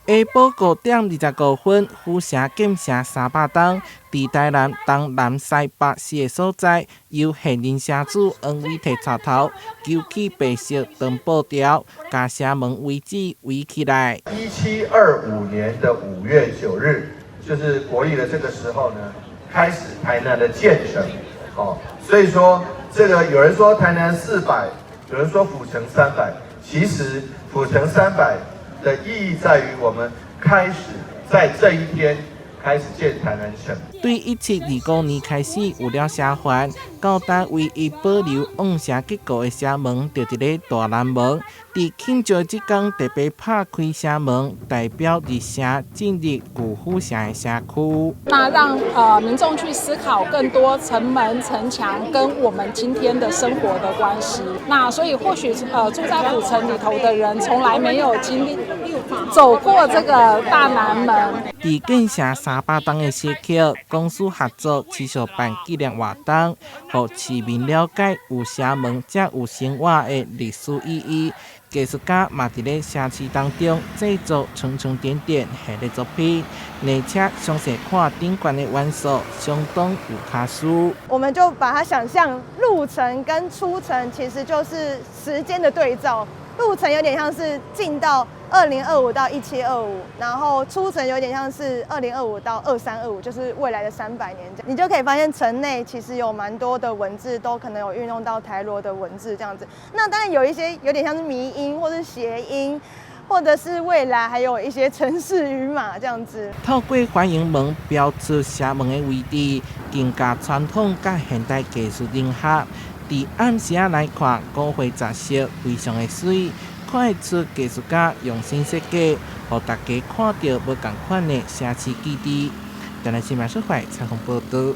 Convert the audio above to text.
下晡5點25分，府城建城300冬，佇台南東南西北四个所在，由現任城主黃偉哲帶頭，揪起白色長布條，共城門位置圍起來。1725年的5月9日，就是國曆的這個時候呢，開始台南的建城。哦，所以說這個有人說台南400，有人說府城三百，其實府城三百的意義在於我們開始在這一天開始建台南城。對1725年開始有了城環，到今唯一保留甕城結構的城門，就佇咧大南門。佇慶祝這天特別拍開城門，代表入城進入舊府城的社區。那讓民眾去思考更多城門城牆跟我們今天的生活的關係。那所以或許住在府城裡頭的人，從來沒有經歷走過這個大南門。佇建城300冬的時刻，公私合作持續辦紀念活動，予市民了解有城門才有生活的歷史意義。藝術家嘛佇咧城市當中製作層層點點系列作品，而且詳細看頂懸的元素，相當有巧思。我們就把它想象入城跟出城，其實就是時間的對照。入城有點像是進到2025到1725，然後出城有點像是2025到2325，就是未來的300年。你就可以發現城內其實有蠻多的文字都可能有運用到台羅的文字這樣子。那當然有一些有點像是迷因或是諧音，或者是未來還有一些程式語碼這樣子。透過歡迎門標出城門的位置，更加傳統佮現代技術融合。佇暗時仔來看，五花雜色，非常的媠，看會出藝術家用心設計，予大家看著無仝款的城市記憶。台南新聞採訪報導。